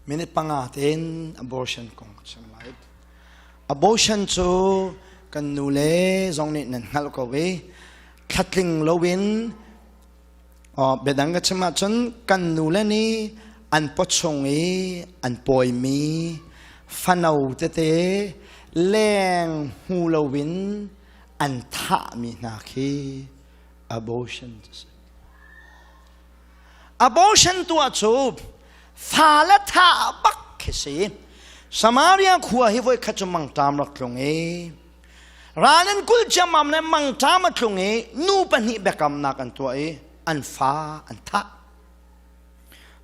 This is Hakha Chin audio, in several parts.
Minute panga tein abortion kong ka chim lai. Abortion cu kan nu le zong nih nan hngalh ko i thlatling loin biadang ka chim ahcun kan nu le nih an pawchung i an pawimi fano tete leng hmu loin an thahmi hna khi abortion cu si. Abortion tuah cu fa le thah bak khi si. Samaria khua hi voikhat cu mangṭam rak tlung i ral in kul ciammam le mangṭam a tlung i nu pahnih biakamnak an tuah i an fa an thah.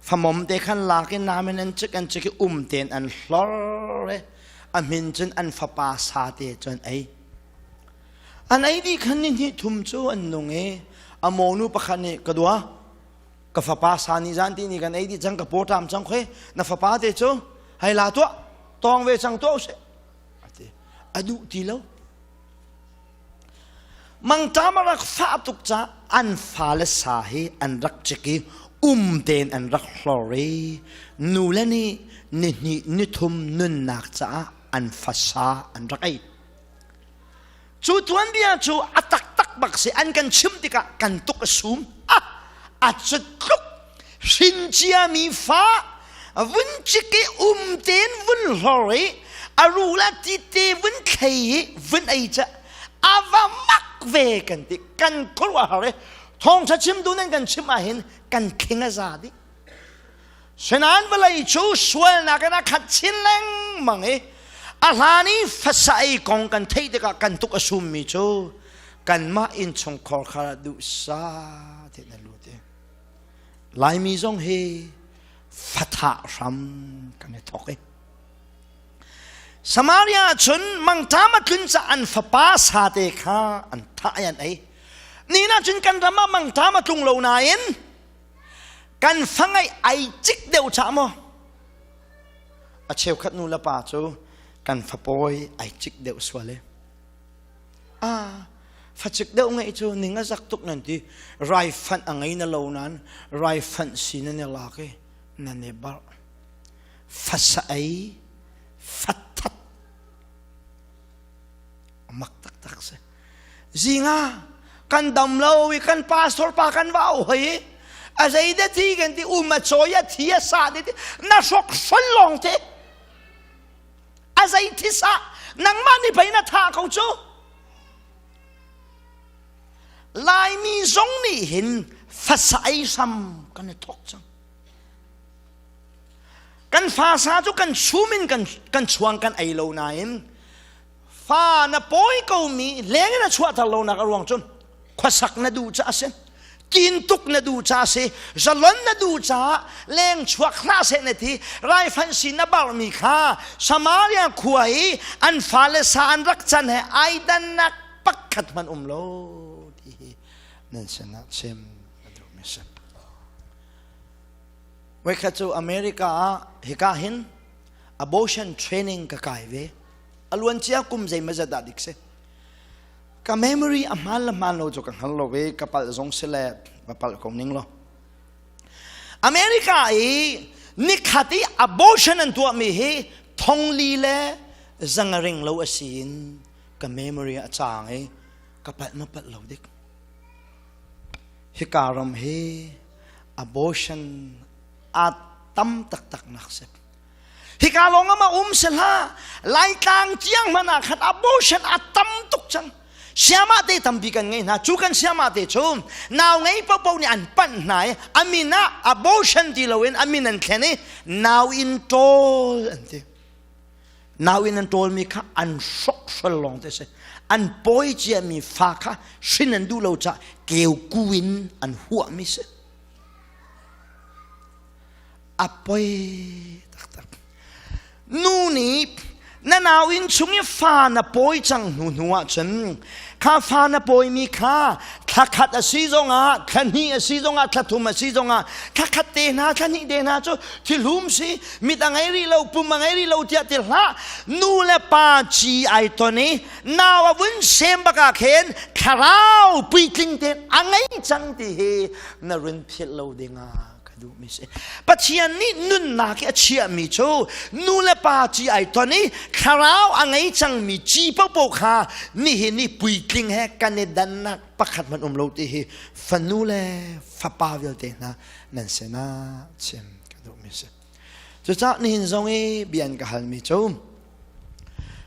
Famom te khan lak in nam in an cik an cik i um tein an hlor i a hmin cun an fapa sa te cu an ei. An ei dih khan ni hnih thum cu an nung i a mawnu pakhat nih ka dua ka fapa sa ni zan ti ni kan ei dih cang ka paw ṭam cang khoi na fapa te cu hei la tuah tawng ve cang tuah usih a ti a duh ti lo mangṭam a rak fah tuk ca an fale sa hi an rak cik i um tein an rak hlor i nu le nih ni hnih ni thum nunnak caah an fasa an rak ei Cu tuanbia cu a taktak bak si an kan chimh tikah kan tuk a sum. Ah, a cu tluk hrin ciami fa vun cik i um tein vun hlor i a ru la ti te vun thlei i vun ei ca a va mak ve kan ti kan khuaruah har i thawngtha chim tu nan kan chim ahhin kan thling a za dih Sinain vawlei cu sualnak in a khat chin lengmang i a hlan i fasa ei kong kan theih tikah kan tuk a summi cu kanmah innchungkhar kha duhsah tein a lut i Laimi zong hi fathah hram kan i thawk i Samaria cun mangṭam a tlun caah an fapa sate kha an thah i an ei. Ni na cun kan ram ah mangṭam a tlung lo nain Kan fangaih ai cik deuh cha maw? A cheukhat nu le pa cu kan fapawi ai cik deuh sual e. Ah, facik deuh ngeih cu ning a zak tuk nan ti. Rai fanh a ngei na lo nan rai fanh si nan i lak i nan i barh. Fasa ei, fathat. Mak taktak si. Zinga kan dam lo i kan pastor pa kan va au hoi a zei de thi kan ti um a chawi a thi a sa de ti na hrok hrol long te a zei thi sa nangmah nih pei na tha ko cu Laimi zong nih hin fasa ei sam kan i thok cang kan fa sa cu kan chum in kan kan chuang kan ei lo nain Fa na pawi komi leng in a chuahter lonak a ruang cu khuasak na duh caah a si. Tintuk na duh caah a si. Zalon na duh caah leng chuak hlah seh na ti. Raifanh si na barmi kha Samaria khua i an fale sa an rak can he ai dannak pakhat hmanh um lo ti hi nan sinah chim ka duhmi si. Voikhat cu America ah hika hin abortion training ka kai ve. A luancia kum zeimazat dah dik si. Ka memory a hmaan le hmaan lo cu ka hngal lo i ka palh zong si le va palh ko ning law. America i nikhat i abortion an tuahmi hi thongli le zangaring lo a si in ka memory a caang i ka palh ma palh lo dik. Hika ram hi abortion a tam taktak nak si. Hika lawng ah um si hlah. Laitlang tiang hmanh ah khan abortion a tam tuk cang. Siamah te tampi kan ngei hna. Cu kan siamah te cu nau ngei paohpaoh nih an panh hna i a min ah abortion ti loin a min an thlen i nau in ṭawl an ti. Nau in an ṭawlmi kha an hrokhrol lawng te si. An pawi ciami fa kha hrin an duh lo caah keu ku in an huahmi si. A poi taktak. Nu nih na nau inn chung i fa na pawi cang hnu hnu ahcun kha fa na pawimi kha thla khat a si zongah thla hnih a si zongah thla thum a si zongah thla khat te hna thla hnih te hna cu thilhum si mit a ngei rih lo pum a ngei rih lo tiah ti hlah nu le pa ci ai ton i nau a vun sem bak ah khin thlarau puitling te a ngei cang ti hi na run philh lo dingah. duhmi si. Pathian nih nunnak i a chiahmi cu nu le pa ci ai ton i thlarau a ngei cangmi ci paohpaoh kha nihin i puitling he kan i dannak pakhat hmanh um lo ti hi fanu le fapa vialte hna nan sinah chim ka duhmi si. Cucaah nihin zong i bia an ka halmi cu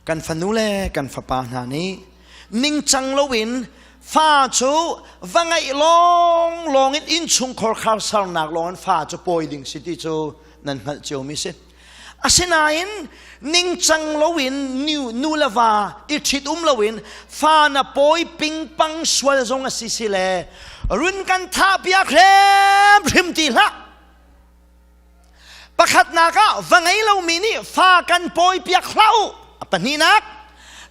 kan fanu le kan fapa hna nih ningcang loin fa cu va ngeih lawng lawng in innchungkhar kharsarnak lawng in fa cu pawi ding si ti cu nan hngalh ciomi si. Asinain ningcang loin nu le va i ṭhit um loin fa na pawi pingpang sual zong a si si le run kan thah piak hrimhrim ti hlah. Pakhatnak ah va ngei lomi nih fa kan pawi piak hlah u. A pahnihnak,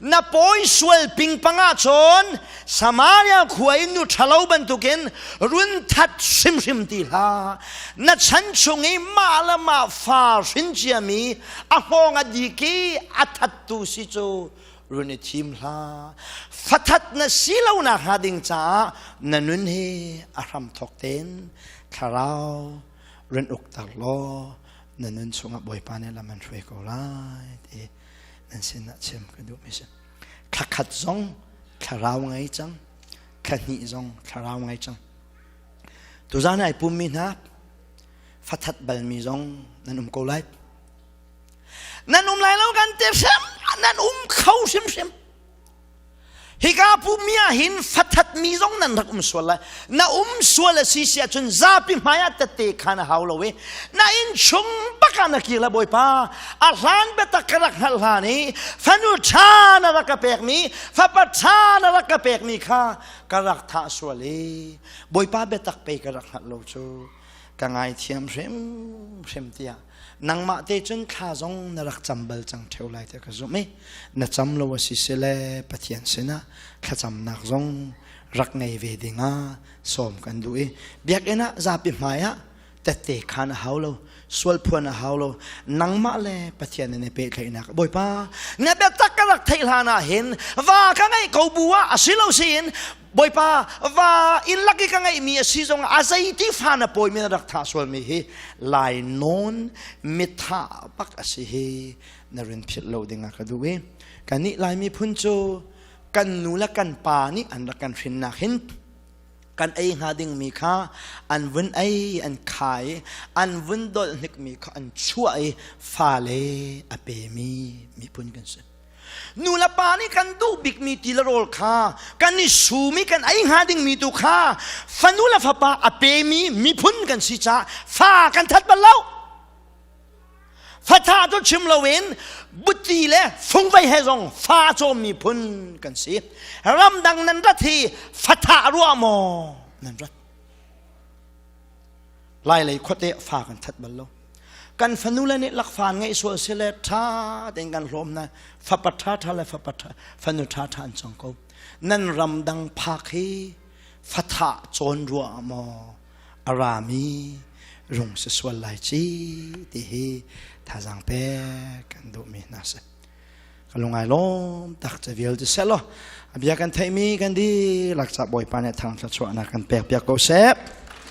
na pawi sual pingpang ahcun Samaria khua in nu ṭhalo bantukin run that hrimhrim ti hlah. Na chan chung i mah le mah fa hrin ciami a hngawng a dik i a thattu si cu run i thim hlah. Fathat na si lo nak hnga ding caah na nun hi a hramthawk tein thlarau run ukter law na nun chungah Bawipa nih lam an hruai ko lai ti nan sinah chim ka duhmi si. Thla khat zong thlarau ngei cang, thla hnih zong thlarau ngei cang. Tuzan ai pummi hna fathat balmi zong nan um ko lai. Nan um lai lo kan ti hrim, nan um kho hrimhrim. Hika pummi ah hin fathatmi zong nan rak um sual lai. Na um sual a si si ahcun zapi hmai ah tette khan a hau lo i na inn chung bak ah na kir la Bawipa. A hlan biatak ka rak hngalh hlan i fanu ṭha na rak ka pekmi, fapa ṭha na rak ka pekmi kha ka rak thah sual i Bawipa biatak pe ka rak hngalh lo cu ka ngaithiam hrimhrim tiah nangmah te cun thla zong na rak cam bal cang ṭheo lai tiah ka zumh i na cam lo a si sile Pathian sinah thlacamnak zong rak ngei ve dingah sawm kan duh i biakinn ah zapi hmai ah tette khan a hau lo sual phuan a hau lo nangmah le Pathian in i pehtlaihnak Bawipa na biatak ka rak theih hlan ah hin va ka ngeih ko bu ah a si lo siin Bawipa va inn lak i ka ngeihmi a si zong a zeiti fa na pawimi na rak thah sualmi hi lai nawn mithah bak a si hi na rin philh lo dingah ka duh i kannih Lai miphun cu kan nu le kan pa nih an rak kan hrinnak hin kan ei hnga dingmi kha an vun ei an khai an vun dolh hnikmi kha an chuah i fale a pemi miphun kan si. Nu le pa nih kan duh bikmi ti le rawl kha kan i sum i kan ei hnga dingmi tu kha fanu le fapa a pemi miphun kan si caah fa kan that bal lo. Fatha cu chim loin buti le fungvei he zong fa cawm miphun kan si. Ramdang nan rat hi fatha ruah maw nan rat? Lailei khuate fa kan that bal lo. Kan fanu le nih lakfa an ngeih sual si le ṭha tein kan hlawm na fapa ṭha ṭha le fapa ṭha fanu ṭha ṭha an cang ko. Nan ramdang phak hi fatha cawn ruah maw a rami rung si sual lai ci ti hi thazaang pek kan duhmi hna si. Ka lungai lawm tak ca vialte selaw a bia kan theihmi kan dihlak ca Bawipa nih thangthla chuahnak kan pek piak ko seh.